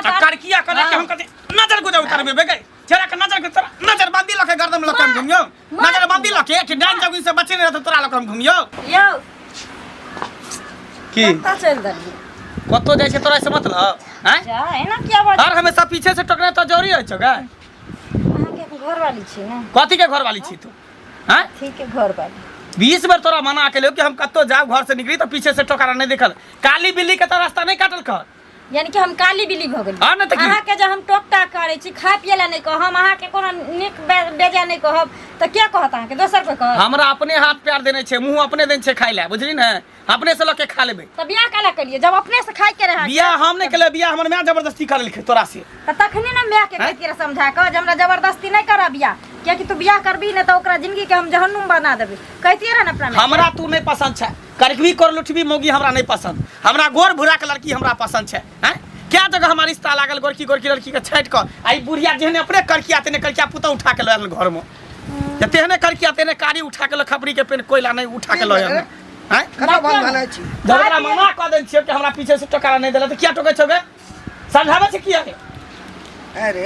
तऽ करकिया करे के हम कथी नजर गुजर उतारबे बे गई चेहरा के नजर गुजर नजर बंदी लके गर्दन लके हम घुमियो नजर बंदी लके कि डाइन जोगिन से बचे नहीं रहते तोरा लके हम घुमियो यौ की कतऽ चलि देलियै कतौ जाइ छै तोरा से मतलब हैं जा एना किया बाजै हर हमेशा पीछे से टोकना तो जरूरी होइ छौ गे अहाँके घरवाली छी ने कथी के घरवाली छी तू हैं ठीक है घरवाली 20 बेर तोरा मना केलियो कि हम कतौ जाब घर से निकली तो पीछे से टोकरा नहीं देखल काली बिल्ली के तो रास्ता नहीं काटल कर यानी कि हम काली बिल्ली भऽ गेली हाँ, नहि तऽ की? अहाँके जे हम टोक टाक करै छी खाय पियै लए नहि कहब हम अहाँके कोनो नीक बेजाय नहि कहब तऽ के कहत अहाँके दोसर कोइ कहत हमरा अपने हाथ प्यार देने छै मुंह अपने देने छै खाय लए बुझली ने अपने से लऽ के खा लेबै तऽ बियाह काला केलियै जब अपने से खाय के रहै बियाह हम नहि केलियै बियाह हमर माय जबरदस्ती करेलकै तोरा से तऽ तखने ने मायके कहितियै रहै समझा कऽ जे हमरा जबरदस्ती नहि करऽ बियाह कियाकि तू बियाह करबही ने तऽ ओकरा जिंदगीके हम जहन्नुम बना देबै कहितियै रहै ने अपना मायके। हमरा तू नहि पसंद छै करकबी कर लुठबी मौगी हमरा नहि पसंद हमरा गोर भूरा के लड़की हमरा पसंद छै हैं क्या जगह हमार रिश्ता लागल गोरकी गोरकी लड़की के छाटि कऽ आ ई बुढ़िया जेहने अपने करकिया तेहने करकिया पुतहु उठा के लऽ आयल घर में जे तेहने करकिया तेहने कारी उठा के लऽ खपरी के पेन कोयला नहि उठा के लऽ आयल हैं कतऽ बंद भेलै छी जब ओकरा मना कऽ देने छियै कि हमरा पीछे से टोकारा नहि देला तऽ किया टोकै छौ गे समझाबै छै किया गे अरे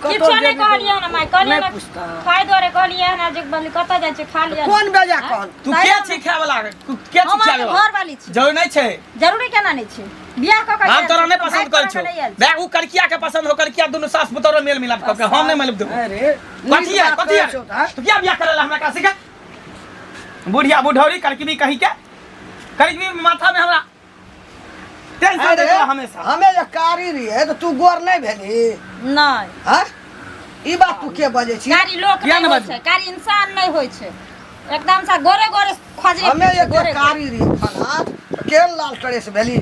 किछो नहि कहलियै हन माय कहलियै नहि ने पूछता। खाय दुआरे कहलियै हन जे बोली कतऽ जाइ छै खा लिअ कोन बेजा कहल तू के छी खाय वाला तू के छी हम खाय अहाँके वाला घरवाली छी जरूर नहि छै जरूरी केना नहि छै बियाह कऽ कऽ हम आयल तोरा छी, नहि तऽ पसंद भागि करै कऽ छौ नहि आयल छी। देख उ करकिया के पसंद हो करकिया दुनू सास पुतोह मेल मिलाप कऽ के हम नहि मिलब देबो अरे कथी है कथी है तू किया बियाह करल हमरा का सिखा बुढ़िया बुढ़ौरी करकबी कहीं के करकबी माथा में हमरा टेंशन दे हमेशा हमे जे कारी रहियै तऽ तू गोर नहि भेली नहि हँ ई बात तू के बजै छी कारी लोक किया नहि ने होइ बाजू? छै कारी इंसान नहि होइ छै एकदम से गोरे गोरे खजरे हमे फिरै छै, जे गोरे गोरे। कारी रहियै फला तऽ केहन लाल ट्रेस भेली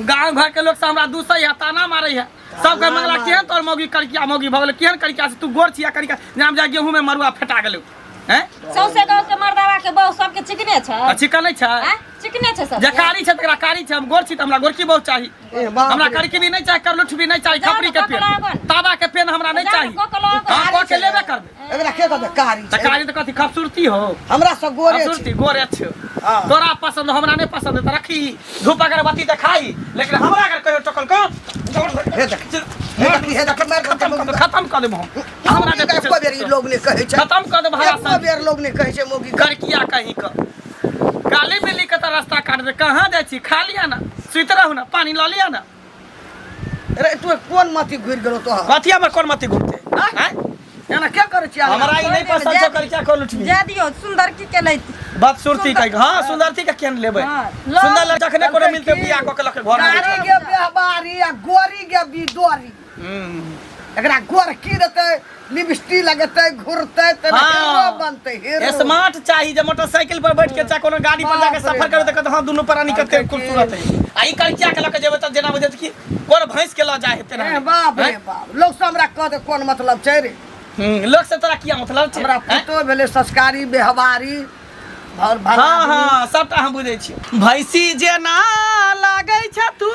गांव घर के लोग सब हमरा दूसै है ताना मारै है सब के मंगला केहन तोर मौगी करिया मौगी भऽ गेलै केहन करिया से तू गोर छिया करिया नाम जा गेहूं में मरुआ फेटा गेलौ हैं सौंसे गाँव के मर्दावा के बहू सबके चिकने छै आ चिकन नहि छै आँय? चिकने छै सब जे कारी छै तकरा कारी छै हम गोर छी तऽ हमरा गोरकी बहुत चाही ए बाप हमरा रे। करकी भी नहीं चाही करलुठ भी नहीं चाही जाओ खपरी ने, के कऽ के पेन लाओ ताबा के पेन हमरा नहीं जाओ ने, चाही कऽ के लाओ। हम कऽ के लेबे करबै एकरा के कहतै कारी तऽ छै कारी तऽ कथी खूबसूरती हो हमरा सब गोरे छै खूबसूरती गोरे छै हाँ। तोरा पसंद हमरा नहीं पसंद तऽ रखी धूप अगरबत्ती देखाई लेकिन हमरा अगर कहियो टोकल को हे देख हे देखी हे देख मार खत्म कर खत्म कर देबो हम हमरा हमरा एको बेर ई लोग नहि कहै छै खत्म कर देबो हमरा एको संग बेर लोग नहि कहै छै मौगी के। करकिया कहीं क काली बिल्ली के तऽ रास्ता काट दे कहाँ जाइ छी खा लिया ना सुति रहू ना पानी लऽ लिया ना अरे तू कोन मती घुरि गेलो तोहर कथी हमर कोन मती घुरते आँय? एना के करै छी हमरा ई नहीं पसंद छौ करकिया को लुटबी जा दियौ सुंदर की केलैत बदसूरती कहि हाँ सुंदरती के केन लेबै हाँ, लो। सुंदर लड़का जखने कोनो मिलते बियाह कऽ के लऽ के घर में गाड़ी के व्यवहारी आ गोरी के बिदोरी हम्म। एकरा गोर की देतै लिपस्टिक लगेतै घुरतै तऽ हाँ। हीरो बनतै हीरो स्मार्ट चाही जे मोटरसाइकिल पर बैठ के चाहे कोनो गाड़ी पर जाके बाप रे सफर करू तऽ कहत हाँ दुनू प्राणी कते खूबसूरत है आ ई करकिया के लऽ के जेबै तऽ जेना बुझैत कि कोन भैंस के लऽ जाय है तेना ए बाप रे बाप लोग सब हमरा कहतै कोन मतलब छै रे लोक से तोरा किया मतलब छै हमरा हैं? पुतो भेलै संस्कारी व्यवहारी और भला हाँ आदमी। हाँ सबटा हम बुझै छियै भैंसी जेना लागै छ तू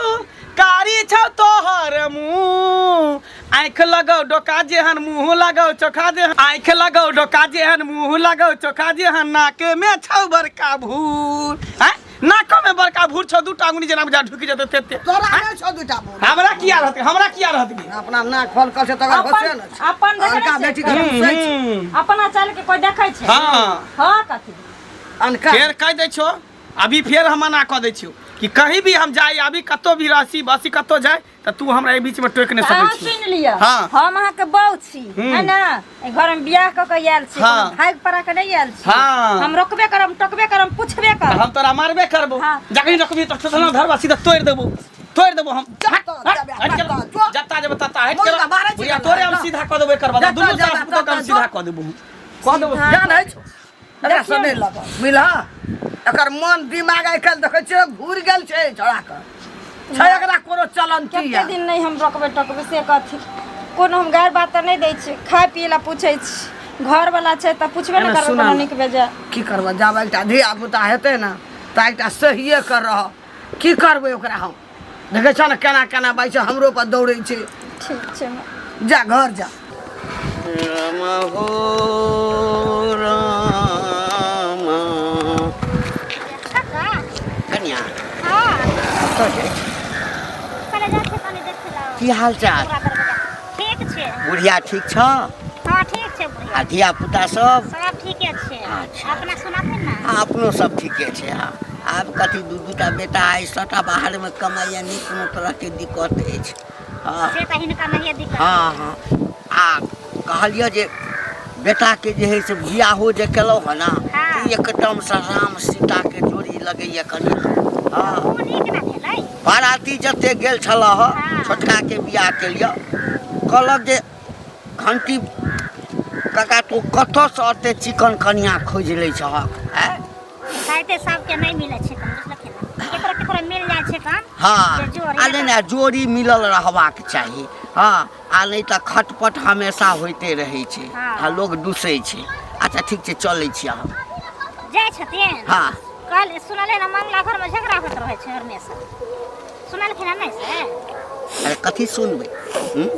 कारी छौ तोहर मुँह आँखि लगौ डोका जेहन मुँह लगौ चोखा जेहन आँखि लगौ डोका जेहन मुँह लगौ चोखा जेहन नाकमे छौ बड़का भूर आँय नाको में बड़का भूर छौ दूटा अंगुली जेना बुझा ढुकि जेतै तेते तोरा नहि छौ दूटा भूर हमरा किया रहतै हमरा किया रहतै अपना नाक फल कर छै तकर अपन- होशे ने छै अपन देखै अनका छै। बेटी के रुसै छै अपना चाल के कोई देखै छै हाँ। हाँ कथी अनका फेर कहि दै छौ अभी फेर हम मना कऽ दै छियौ कि कहीं भी हम जाई अभी कतौ भी रहसी बसी कतौ जाए तऽ तू हमरा एहि बीचमे टोकि नहि अहाँ सकै छी सुनि लिअ हाँ। हम अहाँके बहू छी है ने एहि घर में बियाह कऽ के आयल छी हाँ। कोनो भागि पड़ा के नहि आयल छी हाँ। हम रोकबे करब टोकबे करब पुछबे तऽ करब हम तोरा मारबे करबो हाँ। जखनी रखबी तऽ ठेसना धरबा सीधा तोड़ि देबो तोड़ि देबो हम जत्ता हट, जेबे, हट, हट जत्ता, चल। जो। जत्ता जेबे तत्ता हट मुर्गा चल। मारै छी बुढ़िया केना? तोरे हम सीधा कऽ देबो एकर बाद जत्ता दुनू जेबे, सास पुतोह के हम तत्ता, सीधा जो। कऽ देबो कऽ देबो जान अछि एकरा से नहि लगल बुझलह एकर मन दिमाग आइ काल्हि देखै छियै घुरि गेल छै झोड़ा के छै एकरा कोनो चलन्ती कते दिन नहि हम रोकबे टोकबे से कथी कोनो हम गारि बात तऽ नहि दै छी खाय पियै लए पूछै छी घरवला छै तऽ पुछबे ने एना करबै सुना कोनो ने। नीक बेजाय की करबै जाब एकटा धिया पुता हेतै ने तऽ एकटा सहिए कर रह की करबै ओकरा हम देखै छह ने केना केना बाजै छै हमरो पर दौड़ै छै ठीक छै माँ। जा घर जा राम हो राम कन्या हाँ कतऽ जाइ छी? कनी देखै लए। की हाल चाल? पूरा दरवाजा ठीक छै। बुढ़िया ठीक छ? हँ, ठीक छै बुढ़िया। आ धिया पुता सब? सब ठीके छै। अच्छा। अपना सुनाथिन ने। हँ, अपनो सब ठीके छै। हँ, आब कथी, दू दूटा बेटा अइ, सबटा बाहरमे कमाइए, नहि कोनो तरहके दिक्कत अछि। हँ। से तऽ हिनका नहिए दिक्कत। हँ हँ, आ कहलियै जे बेटाके जे हइ से बियाहो जे केलहुँ हँ ने, हँ। एकदमसँ राम सीताके जोड़ी लगैए कनि। हँ। ओ नीक ने भेलै। बाराती जते गेल छलह हँ, हँ। छोटकाके बियाहके लिए कहलक जे घंटी काका, तू कतऽसँ एते चिकन कनिया खोजि लै छहक? आँय? साइते सबके नहि मिलै छै कम, बुझलखिन ने, केकरो केकरो मिल जाइ छै कम। हँ। जे जोड़ी। आ नहि नहि, जोड़ी मिलल रहबाक चाही। हँ, आ नहि तऽ खटपट हमेशा होइते रहै छै। हँ। आ लोक दुसै छै। अच्छा, ठीक छै, चलै छी हम। जाइ छथिन? हँ। कल सुनले ने, मंगला घरमे झगड़ा होइत रहै छै हमेशा, सुनलखिन हँ नहि से? अरे, कथी सुनबै? हूँ?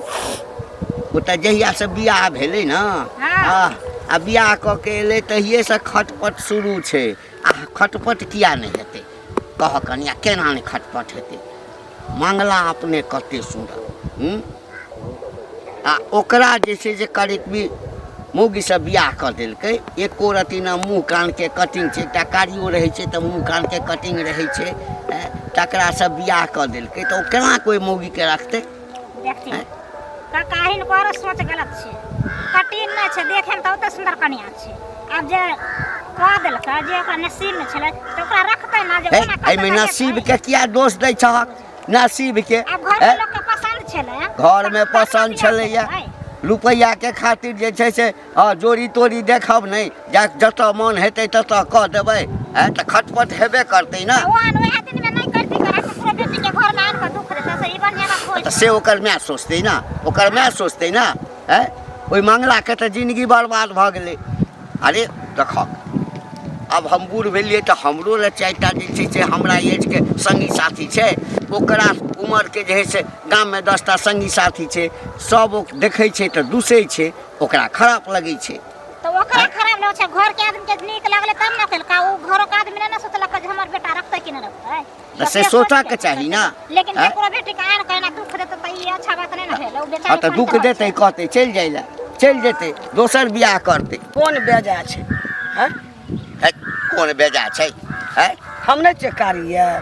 ओ तऽ जहियासँ बियाह भेलै ने, हँ। आ बियाह कऽ के एलै तहिएसँ खटपट शुरू छै। आ खटपट किया नहि हेतै, कह कनिया, केना नहि खटपट हेतै? मंगला अपने कते सुन्दर, हूँ? आ ओकरा जे छै जे करीब मौगीसँ बियाह कऽ देलकै, एको रत्ती ने मुँह कानके कटिंग छै। एकटा कारियो रहै छै तऽ मुँह कानके कटिंग रहै छै। तकरासँ बियाह कऽ देलकै तऽ ओ केना कोइ मौगीके रखतै? देखथिन काका, हिनकर सोच गलत छै। कटिन नहि छै, देखैमे तऽ ओते सुन्दर कनिया छै। आब जे कऽ देलकै, जे ओकरा नसीबमे छलै तऽ ओकरा रखतै ने जे हे, ओना कतऽ एहिमे हेतै? नसीबके किया दोष दै छहक नसीबके? आब घरमे लोकके पसन्द छलै। घरमे तब पसन्द बियाह छलैए। केलकै। रुपैआके खातिर जे छै से, हँ, जोड़ी तोड़ी देखब नहि, जा जतऽ मन हेतै ततऽ कऽ देबै। तऽ खटपट हेबे करतै ने। तऽ ओहन वएह दिनमे नहि करती करा, ककरो बेटीके घरमे आनि कऽ दुःख देतै, से ई बढ़िआँ बात होइ तऽ छै? से ओकर माय सोचतै ने, ओकर माय सोचतै ने। ओहि मंगलाके तऽ जिन्दगी बर्बाद भऽ गेलै। अरे देखक, आब हम बूढ़ भेलियै तऽ हमरो लए 4टा जे छै से हमरा एजके सङ्गी साथी छै। ओकरा उमरके जे हइ से गाममे 10टा सङ्गी साथी छै। सब ओ देखै छै तऽ दुसै छै, ओकरा खराप लगै छै। तऽ ओकरा खराब लगै छै, घरके आदमीके नीक लगलै तब ने केलका। ओ घरोके आदमी नहि ने सोचलक जे हमर बेटा रखतै कि नहि रखतै। तऽ से सोचऽके चाही ने। लेकिन आँय? ककरो बेटीके आनि कऽ एना दुःख देतै तऽ ई अच्छा बात नहि ने भेलै। ओ बेचारी हँ, तऽ कोन दुःख तरहक देतै, छै? कहतै चलि जाइ लए, चलि जेतै, दोसर बियाह करतै। कोन बेजा छै? हैं? है, कोन बेजा छै? है? हम नहि छियै कारी यऽ?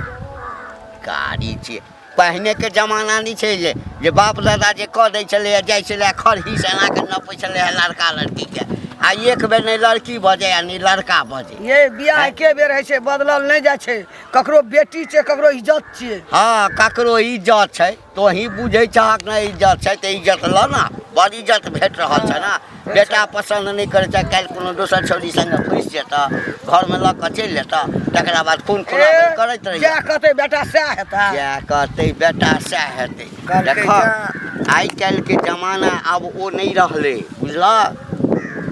कारी छियै। पहिनेके जमाना नहि छै जे बाप दादा जे कऽ दै छलैए, जाइ छलैए खरहीसँ एना कऽ नपै छलैए लड़का लड़कीके, आ एक बेर नहि लड़की बजै आ नहि लड़का बजै। ये बियाह एके बेर होइ छै, बदलल नहि जाइ छै। ककरो बेटी छै, ककरो इज्जत छियै। हँ, ककरो इज्जत छै, तोही बुझै छहक ने इज्जत छै तऽ इज्जत लऽ ने, बड़ इज्जत भेट रहल छै ने। बेटा पसन्द नहि करै छै, काल्हि कोनो दोसर छौड़ी सङ्गे फँसि जेतऽ, घरमे लऽ कऽ चलि जेतऽ, तकरा बाद खून खुनाबन करैत रहियै। जएह कहतै बेटा सएह हेतै। जएह कहतै बेटा सएह हेतै। कहलकै देखऽ, जे- आइ काल्हिके जमाना आब ओ नहि रहलै, बुझलह?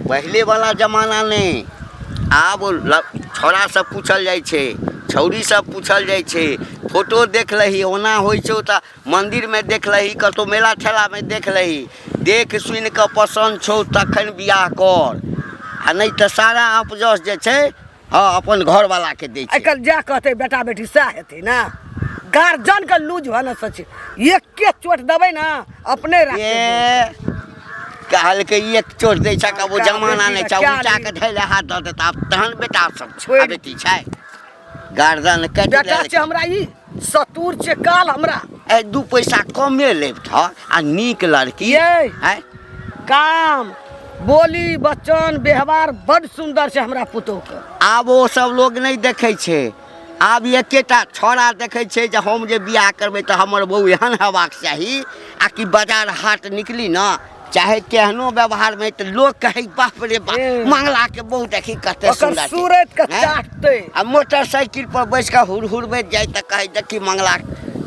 पहिलेवला जमाना नहि। आब छौड़ासँ पूछल जाइ छै, छौड़ीसँ पूछल जाइ छै। फोटो देख लही, ओना होइ छौ तऽ मन्दिरमे देख लही, कतहु मेला ठेलामे देख लही, देख सुनि कऽ पसन्द छौ तखन बियाह कर, आ नहि तऽ सारा अपजस जे छै, हँ, अपन घरवलाके दै आइ छै। काल्हि जएह कहतै बेटा बेटी सएह हेतै ने। गार्जियनके लूज भऽ ने सच एके चोट देबै ने, अपने राखतै। ए, कहलकै एक चोट दै छै, ओ जमाना नहि छै। क्या उल्टा के धैले हाथ दऽ देता आब तहन बेटा सब छोड़ि- आ बेटी छै, गर्दन काटि बेटा लेलकै। छै हमरा, ई सतुर छै काल हमरा। ए, 2 पैसा कमे लेब थऽ आ नीक लड़की। ये। आँय? काम बोली बच्चन व्यवहार बड सुन्दर छै हमरा पुतोहके। आब ओ सब लोग नहि देखै छै। आब एकेटा छौड़ा देखै छै जे हम जे बियाह करबै तऽ हमर बहू एहन हेबाक चाही आ कि बाजार हाट निकली ने, चाहे केहनो व्यवहारमे, तऽ लोक कहै बाप रे बाप, ए। मंगला के बहू देखी कते ओकर सुन्दर छै। सूरत के हैं? चाटतै। आ मोटरसाइकिल पर बैस कऽ हुरहुरबैत जाइ तऽ कहै देखी मंगला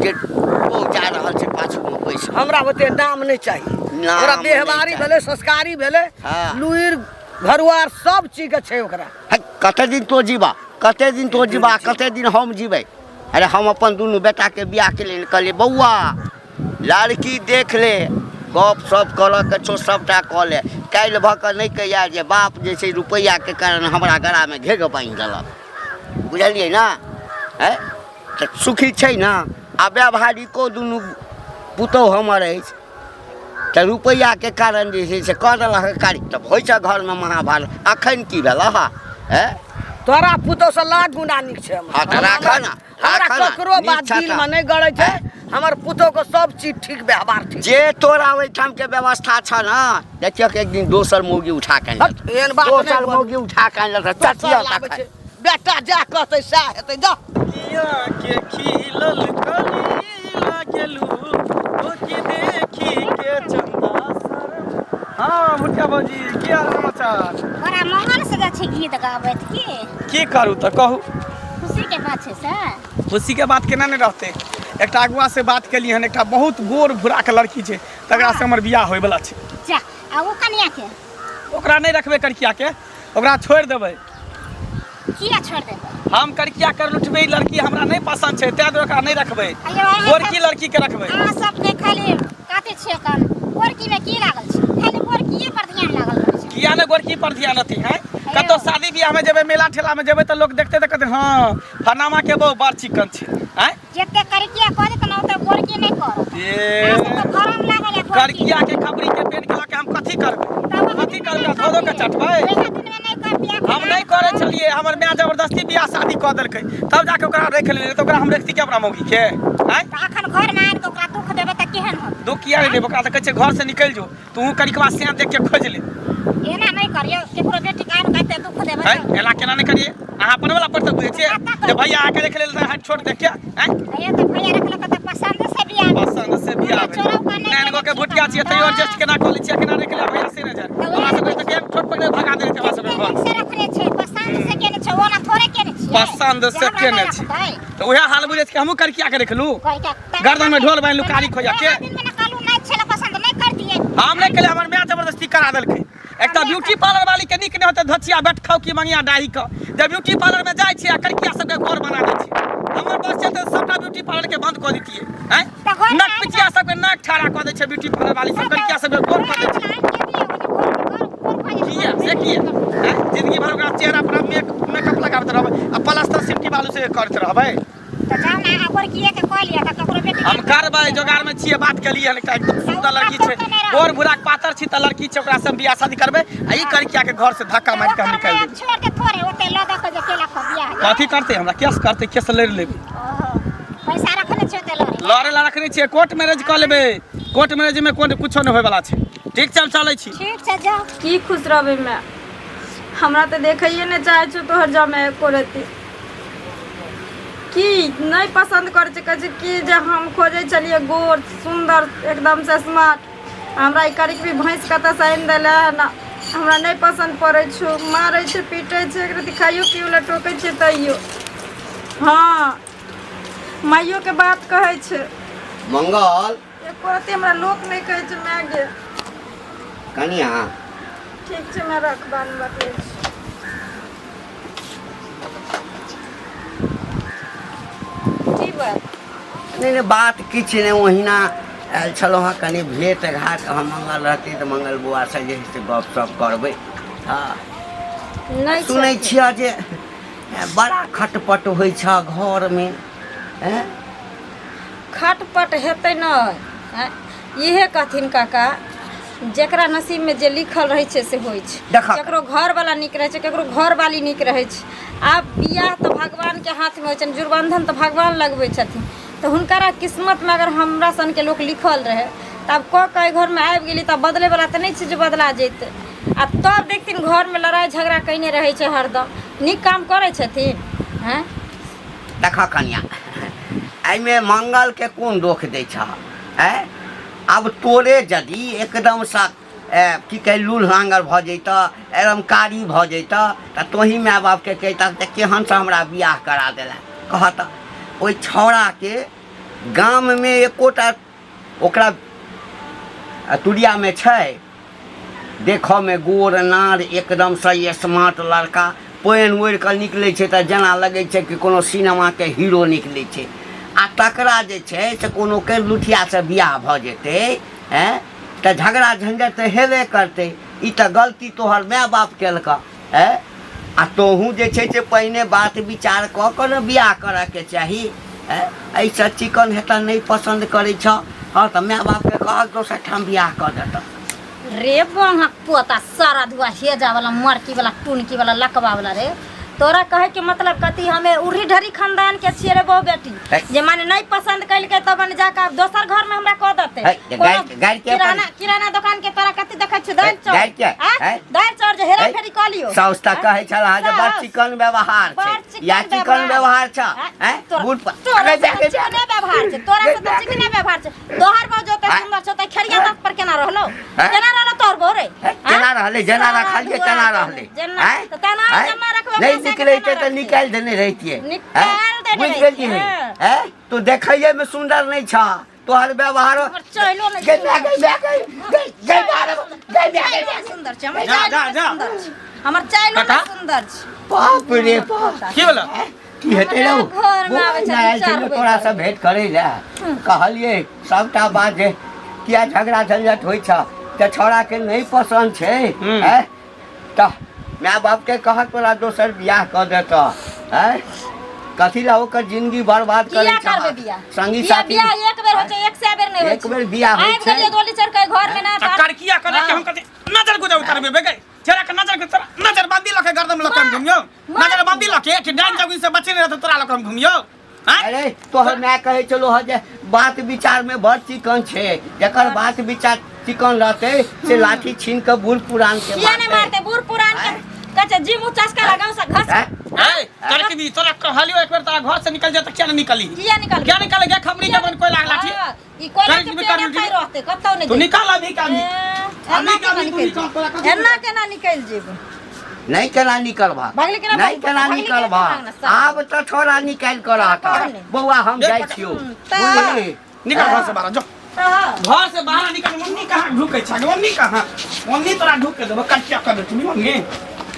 के बहू जा रहल छै पाछूमे बैस कऽ। हमरा ओते नाम नहि चाही। नाम ओकरा नहि व्यवहारी चाही। भेलै, संस्कारी भेलै, हँ। लुरि घरुआर सब चीज के छै ओकरा। है, कते दिन तो जीबा, कते दिन तो जीबा, कते दिन हम जीबै? अरे, हम अपन दुनू बेटाके बियाह के लेल कहलियै, बौआ, लड़की देख ले, गप सप करऽ के छौ सबटा कऽ ले, काल्हि भऽ कऽ नहि कहिया जे बाप जे छै रुपैआके कारण हमरा गरामे घेघ बान्हि देलक। बुझलियै ने? हैं, तऽ सुखी छै ने? आ व्यावहारिको दुनू पुतहु हमर अछि तऽ रुपैआके कारण जे छै से कऽ देलक कार्य तऽ होइ छै घरमे महाभारत। अखन की भेल हँ? तोरा पुतहु से लाख गुना नीक छै हमर। हँ तऽ राखऽ ने, हमरा राखऽ ने, ककरो नीक बात छह दिल तऽ। में नहीं गड़े छै। हमर पुतहु के सब चीज ठीक, व्यवहार ठीक। जे तोरा ओहिठाम के व्यवस्था छ ने, देखियौ कि एक दिन दोसर मौगी उठा के आनि लेतौ। एहन बात नहि दोसर बोल। मौगी उठा के आनि लेतौ, दोसर चटिया लाबै तखन। छै। बेटा जा कहतै सएह हेतै, जा। किया के खिलल कली लागेलू ओ की देखी के चंदा शर्म। हाँ मुखिया भौजी, की हाल समाचार? बड़ा मंगल से जाइ छै गीत गाबैत की? की करू तऽ कहू? खुशी के बात छै से। खुशी के बात केना नहि रहतै? एकटा अगुआ से बात केलियै हन, एकटा बहुत गोर भूरा के लड़की छै, तकरा से हमर बियाह होय वाला छै। जा, आ ओ कनिया के? ओकरा नहि रखबै, करिकिया के ओकरा छोड़ि देबै। किया छोड़ देबै? हम करिकिया कर लुटबै, ई लड़की हमरा नहि पसन्द छै, ताहि दुआरे ओकरा नहि रखबै। अयौ, अहाँ सब- गोरकी लड़की के रखबै। अहाँ सब के खाली काते छियै कान। गोरकी में की लागल छै? खाली गोरकीए पर ध्यान लागल रहै छै। किया ने गोरकी पर ध्यान रहतै? हैं, कतौ शादी बियाह में जेबै, मेला ठेला में जेबै तऽ लोक देखतै तऽ कहतै हँ फलामा के बहु बड़ चिकन छै। हैं, जते करिकिया कऽ देत ने ओते गोरकी नहि करत। ए अहाँ सबके भरम लागल है गोरकी। करकिया के खबरी के पेन के लऽ के हम कथी करबै? तब अहाँ कथी करबै? धो धो के चटबै? ओहि दिनमे नहि करतियै। हम नहि करै छलियै, हमर माय जबरदस्ती बियाह शादी कऽ देलकै, तब जाके ओकरा राखि लेलियै। तऽ ओकरा हम रखती कि अपना मौगी के? आँय, तऽ अखन घरमे आनि कऽ ओकरा दुख देबै तऽ केहन होत? दुख किया नहि देबै? ओकरा तऽ कहै छै घर से निकलि जो, तू करिकवा से देख के खोजि ले। एना नहि करियौ, केकरो बेटीके आनि कऽ एते दुख देबै आँय, तऽ एना केना नहि करियै? अहाँ अपन वाला पर तऽ बुझै छियै जे भैया अहाँके देख लेल तऽ हाथ छोट देख के। आँय, अयो तऽ भैया रखलक तऽ पसंद से बियाह भेल। पसंद से बियाह भेल। चोरौका नहि नाइन गो के भुटिया छियै तैयो एडजस्ट केना कऽ लै छियै, केना रखि ले भैया से नहि जाने। हमरा सबके तऽ केहन छोट पकड़े भगा देने छै हमरा सबके घर। से रखने छै, पसंद से केने छै, ओना थोड़े केने छियै। पसंद से जे हमरा केने नहि छी। रखतै। तऽ उएह हाल बुझै छी, हमहूँ करकिया के रखलू, कहि के गर्दन में ढोल बान्हि लू कारी खोजा के। ओएह दिनमे ने कहलहुँ नहि छलै पसंद, नहि करतियै। हम नहि केलियै, हमर माय जबरदस्ती करा देलकै। एक तऽ ब्यूटी पार्लर वाली के नीक नहि होतै धचिया बैठ खाउ की मंगिया डाही के, जे ब्यूटी पार्लर में जाइ छै आ करकिया सबके घर बना दै छै। हमर बस चलते सबटा ब्यूटी पार्लर के बंद कऽ दितियै। आँय, तऽ घर नक पिचिया सबके नाक ठाड़ा कऽ दै छै ब्यूटी पार्लर वाली सब, करकिया सबके गोर कऽ दै छै। किया से किया? आँय, जिंदगी भर ओकरा चेहरा पर मेकअप लगाबैत रहबै आ प्लास्टर सिमटी बालू से करैत रहबै? तऽ जाउ ने अहाँ गोरकिए के कऽ लिअ तऽ ककरो बेटी। हम करबै, जोगार में छियै, बात केलियै हन। एकटा एकदम सुन्दर लड़की छै, गोर भूरा पातर छी तऽ लड़की छै, ओकरा से हम बियाह शादी करबै आ ई करकिया के घर से धक्का मारि के हम निकालि देबै। छोड़ के थोड़े ओते लऽ दऽ के जे केलक हँ बियाह। कथी करतै हमरा? केस करतै, केस लड़ि लेबै। ओहो, पैसा रखने छियै ओते लड़े लड़े ला रखने छियै? कोर्ट मैरेज कऽ लेबै। कोर्ट मैरेज में कोन कुछो नहि होय वाला छै। ठीक छै, हम चलै छी। ठीक छै, जाउ। की खुश रहबै माय? हमरा तऽ देखैए नहि चाहै छौ तोहर जमाइ एको रत्ती। की नहि पसन्द करै छै? कहै छै कि जे हम खोजै छलियै गोर सुन्दर एकदमसँ स्मार्ट, हमरा ई करिकबी भैँस कतऽसँ आनि देले हन। हमरा नहि पसन्द पड़ै छौ, मारै छै, पीटै छै, एक रत्ती खाइयो पियो लए टोकै छै तैयो। हँ, माइयोके बात कहै छै। मंगल, एको रत्ती हमरा लोक नहि कहै छै माय गे। कनिया। ठीक छै माय, रख, बादमे बतबै छी। की बात? नहि नहि, बात किछु नहि, ओहिना आयल छलहुँ हँ कनि भेट घाट। हम मंगल रहती तऽ मंगल बौआसँ जे है से गप सप करबै। हँ। नहि। सुनै छियै जे बड़ा खटपट होइ छ घरमे, हैं? खटपट हेतै नहि? आँय, इहे कहथिन काका, जेकरा नसीबमे जे लिखल रहै छै से होइ छै। देखऽ। केकरो घरवाला नीक रहै छै, केकरो घरवाली नीक रहै छै। आब बियाह तऽ भगवानके हाथमे होइ छनि, जुड़बन्धन तऽ भगवान लगबै छथिन, तऽ हुनकरा किस्मतमे अगर हमरा सनके लोक लिखल रहै तऽ आब कऽ कऽ एहि घरमे आबि गेली तऽ आब बदलैवला तऽ नहि छै जे बदला जेतै। आ तब देखथिन घरमे लड़ाइ झगड़ा कयने रहै छै हरदम। नीक काम करै छथिन? आँय। देखऽ कनिया, एहिमे मंगलके कोन दोख दै छह? आँय, आब तोरे यदि एकदमसँ की कहै लूल लाँगर भऽ जैतह, एकदम कारी भऽ जैतह, तऽ तोही माय बापके कहितह जे केहनसँ हमरा बियाह करा देला। कहऽ तऽ, ओहि छौड़ाके गाममे एकोटा ओकरा तुरियामे छै? देखऽमे गोर नार एकदमसँ स्मार्ट लड़का, पानि ओढ़ि कऽ निकलै छै तऽ जेना लगै छै कि कोनो सिनेमाके हीरो निकलै छै, आ तकरा जे छै से कोनो के लुठियासँ बियाह भऽ जेतै? आँय, तऽ झगड़ा झंझट तऽ हेबे करतै। ई तऽ गलती तोहर माय बाप केलकऽ। आँय, आ तोहूँ जे छै से पहिने बात विचार कऽ कऽ ने बियाह करऽके चाही। एहिसँ चिकन हेतऽ नहि पसन्द करै छऽ। हँ तऽ माय बापके कहक दोसर ठाम बियाह कऽ देतऽ। रे बहक पोता सारा धुआ हेजा वाला मरकी वाला टुनकी वाला लकवा वाला रे, तोरा कहे के मतलब कथी? हमें उड़ी ढरी खानदान के छियै रे बहु बेटी, है। जे माने नहीं पसंद कैलकै तब माने जाके आब दोसर घर में हमरा कह देते। है, जे गाय- गाय के किराना किराना दुकान के तोरा कथी देखै छियै? दालि चाउर। गाय के, आँ? है? दालि चाउर जे हेरा है? फेरी कऽ लियौ। साउस तऽ कहै छल जे बड़ साउस। चिकन व्यवहार बड़ छै चिकन या चिकन व्यवहार छ आँ? हैं तोरा बूढ़ तोरा अरे से जा तऽ के जा। चिकने व्यवहार छै, तोरा से तऽ चिकने व्यवहार छै। तोहर बहू जो ओते आँ? सुंदर छौ तऽ खेरिया दाँत पर केना रहलो? आँ? केना रहलो तोहर बहू रे? हैं? केना रहलै? जेना रखलियै तेना रहलै। जेना हैं? तऽ तेना हैं? जेना रखबै नहि वैसे के निकलै तेना तऽ रखतै। निकालि देने रहितियै। निकालि देने बुझि रहितियै। गेलियै? हैं? तू देखैये मे सुन्दर नहि छ, तोहर व्यवहार हमर चैलो नहि गै माय गै माय गै गै गै माय रे, गै माय गै चैलो सुन्दर छै हमर। जा, चैलो जा, जा। सुन्दर छै हमर, चैलो काका? सुन्दर छै। बाप रे बाप, की भेलै? की हेतै रौ? घर मे आबै छथिन, आयल छलै चारू तोरा से भेंट करै लए, कहलियै सबटा बात जे किया झगड़ा झंझट होइ छ तऽ छौड़ाके नहि पसन्द छै। हैं तऽ माय बापके कहत तोरा दोसर बियाह कऽ देतऽ। हैं, कथी लए ओकर जिंदगी बर्बाद करै किया करबै छह? बियाह? संगी किया साथी बियाह एक बेर होइ छै, एक सए बेर नहि होइ एक छै। बेर बियाह होइ आबि छै। गेलियै डोली चढ़ के घर मे ना आ करकिया करे के हम कथी नजर गुजर उतारबे बे गई चेहरा के नजर के तोरा नजर बंदी लके गर्दन लके हम घुमियो, नजर बंदी लके कि डाइन जोगिन से बचे नहीं रहते तोरा लके हम घुमियो। हैं? अरे तोहर माय कहै छलो हँ जे बात विचार में बड़ चिकन छै, जकर बात विचार चिकन रहतै से लाठी छीन के बूढ़ पुरान के किया नहि मारतै बूढ़ पुरान के? कहै छै जी मुँह चस्का लगाउ से घस। हैं? ए करके भी तोरा कहलियो एक बेर तोरा घर से निकल जा त क्या नहीं निकली? किया निकल क्या निकल गया खमरी के मन कोई लाग लाठी? हाँ, ई कोयला के कर- पेड़ कर- एतै रहतै, कतौ नहि तू जेतै। निकाल अभी का अभी। ए, अभी एना का केना अभी तू निकलि निकाल तोरा जेबै? कथी एना केना निकलि जेबै? नहीं केना निकलबा, भागली केना? नहीं केना भागली केना? निकलबा? भागना सब। आब तऽ छोड़ा निकालि कऽ रहता। कहने। बौआ हम जाइ छियौ, बुझली? निकल घर से बाहर जो, तऽ घर से बाहर निकल। मम्मी कहाँ ढुके छ? मम्मी कहाँ? मम्मी तोरा ढुक के देबो, कटिया कर देतनी मम्मी।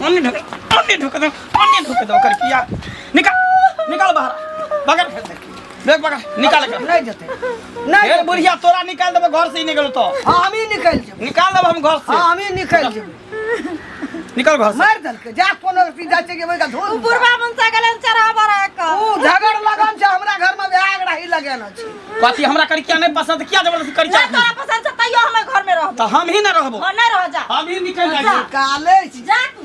मम्मी ढुक, मम्मी ढुक दे, मम्मी ढुक देबो करकिया। निकल, निकल बाहर, बगल देख बगल निकाल के। नहि जेतै, नहि हे जेतै। बुढ़िया तोरा निकाल देबो घर से ही निकल तो। हाँ, हमही निकलि जेबै। निकाल देबो हम घर से। हाँ, हमही निकलि जेबै। निकल घर से। मारि देलकै जा कोनो अथी जाइ छै कि ओहिके धूल उ बुढ़बा मनसा गेलन चढ़ा बढ़ा कऽ। उ झगड़ लगन छै, हमरा घर में आग रही लगेने छै। कथी हमरा करिकिया नहीं पसंद? किया जबरदस्ती करिकिया? नहि तोरा पसंद छै तैयो हम घर में रहबो। तो हम ही ना रहबो। हाँ, नहि रह जा। हम ही निकल जाइ जा। छी। काले छी। जा तू।